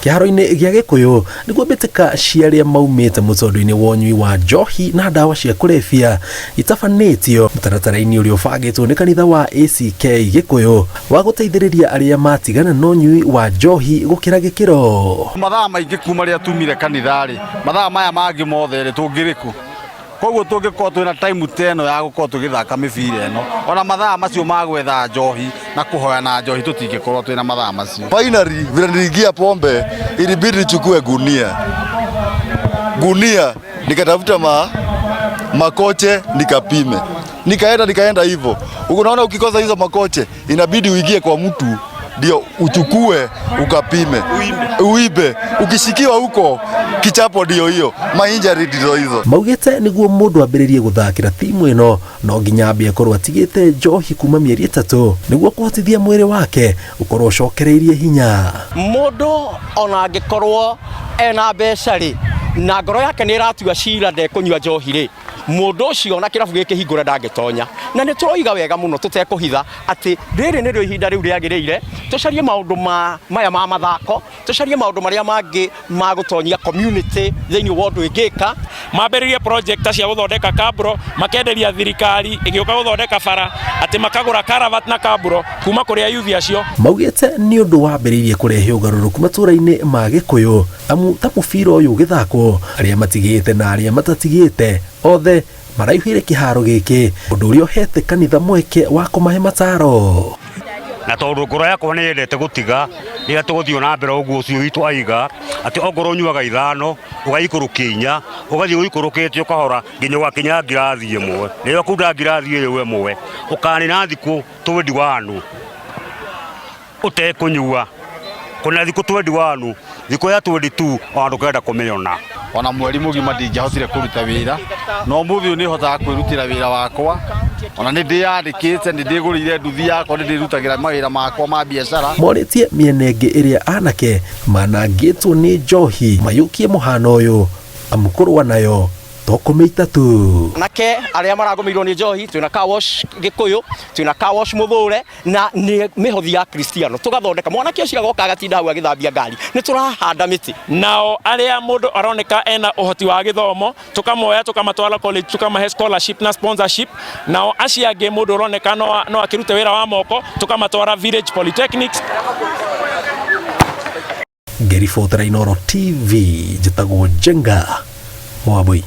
Kĩharo-inĩ gĩa Gĩkũyũ nĩguo mbĩtĩka cia arĩa maumĩte mũtondo-inĩ wa ũnyui wa njohi na ndawa cia kũrebia itabanĩtio mũtaratara-inĩ ũrĩa ũbangĩtwo nĩ kanitha wa ACK Gĩkũyũ wa gũteithĩrĩria arĩa matigana na ũnyui wa njohi gũkĩra gĩkĩro. Mathaa maingĩ kuma rĩrĩa tumire kanitha-rĩ, mathaa maya mangĩ mothe-rĩ, tũngĩrĩ kũ? Koguo tũngĩkorwo twĩna time ta ĩno ya gũkorwo tũgĩthaka mĩbira ĩno, ona mathaa macio ma gwetha njohi na kũhoya na njohi tũtingĩkorwo twĩna mathaa macio. Finally, vile niliingia pombe ilibidi nichukue gunia gunia, nikatafuta makoche nikapime, nikaenda nikaenda hivyo. Unaona, ukikosa hizo makoche inabidi uingie kwa mtu ndio uchukue ukapime uibe. Ukishikiwa huko kichapo ndio hiyo, mainjury ndio hizo. Maugĩte nĩguo mũndũ ambĩrĩrie gũthakĩra timu ĩno no nginya ambie akorwo atigĩte njohi kuma mĩeri 3 nĩguo kũhotithia mwĩrĩ wake ũkorwo ũcokereirie hinya. Mũndũ ona angĩkorwo ena mbeca rĩ, na ngoro yake nĩ ĩratua cira ndekũnyua njohi rĩ, mũndũ ũcio na kĩrabu gĩkĩ hingũre ndangĩtonya. Na nĩ tũroiga wega mũno tũtekũhitha atĩ rĩrĩ nĩrĩo ihinda rĩu rĩagĩrĩire tũcarie maũndũ maya ma mathako, tũcarie maũndũ marĩa mangĩ ma gũtonyia community thĩinĩ wa ũndũ ĩngĩka. Mambĩrĩrie project cia gũthondeka kaburo, makenderia thirikari ĩgĩũka gũthondeka bara, atĩ makagũra karavat na kaburo kuma kũrĩ ayuthi acio. Maugĩte nĩ ũndũ wambĩrĩirie kũrehe ũgarũrũku matũũra-inĩ ma Gĩkũyũ, amu ta mũbira ũyũ ũgĩthakwo, arĩa matigĩte na arĩa matatigĩte othe maraihũire kĩharo gĩkĩ, ũndũ ũrĩa ũhete kanitha mweke wa kũmahe mataro. Na tondũ ngoro yakwa nĩ yendete gũtiga, rĩrĩa tũgũthiĩ na mbere ũguo ũcio witũ aiga atĩ ongorwo ũnyuaga 5 ũgaikũrũkia 4, ũgathiĩ ũikũrũkĩte ũkahora nginya ũgakinya ngirathi 1. Rĩrĩa ũkunda ngirathi ĩyo 1, ũkanina thikũ 21 ũtekũnyua. Kũnina thikũ 21, thikũ ya 22 ona ndũkenda kũmĩona. Ona mweri mũgima ndingĩahotire kũruta wĩra, na ũmũthĩ ũyũ nĩhotaga kwĩrutĩra wĩra wakwa, ona nĩ ndĩyandĩkĩte, nĩ ndĩgũrĩire nduthi yakwa, nĩ ndĩrutagĩra mawĩra makwa ma biacara. Morĩtie mĩena ĩngĩ ĩrĩa anake manangĩtwo nĩ njohi mayũkie mũhano ũyũ, amu kũrũa nayo to kũmĩita tu. Anake arĩa maragũmĩirwo nĩ njohi, twĩna car wash Gĩkũyũ, twĩna car wash Mũthũre, na nĩ mĩhothi ya Kristiano tũgathondeka mwanake ũcio agoka agatinda hau agĩthambia ngari, nĩ tũrahanda mĩtĩ. Nao arĩa mũndũ aroneka ena ũhoti wa gĩthomo tũkamoya tũkamatwara college, tũkamahe scholarship na sponsorship. Nao acio angĩ mũndũ ũroneka no akĩrute wĩra wa moko tũkamatwara village polytechnics. Ngĩribotera Inooro TV, njĩtagwo Njenga Wambui.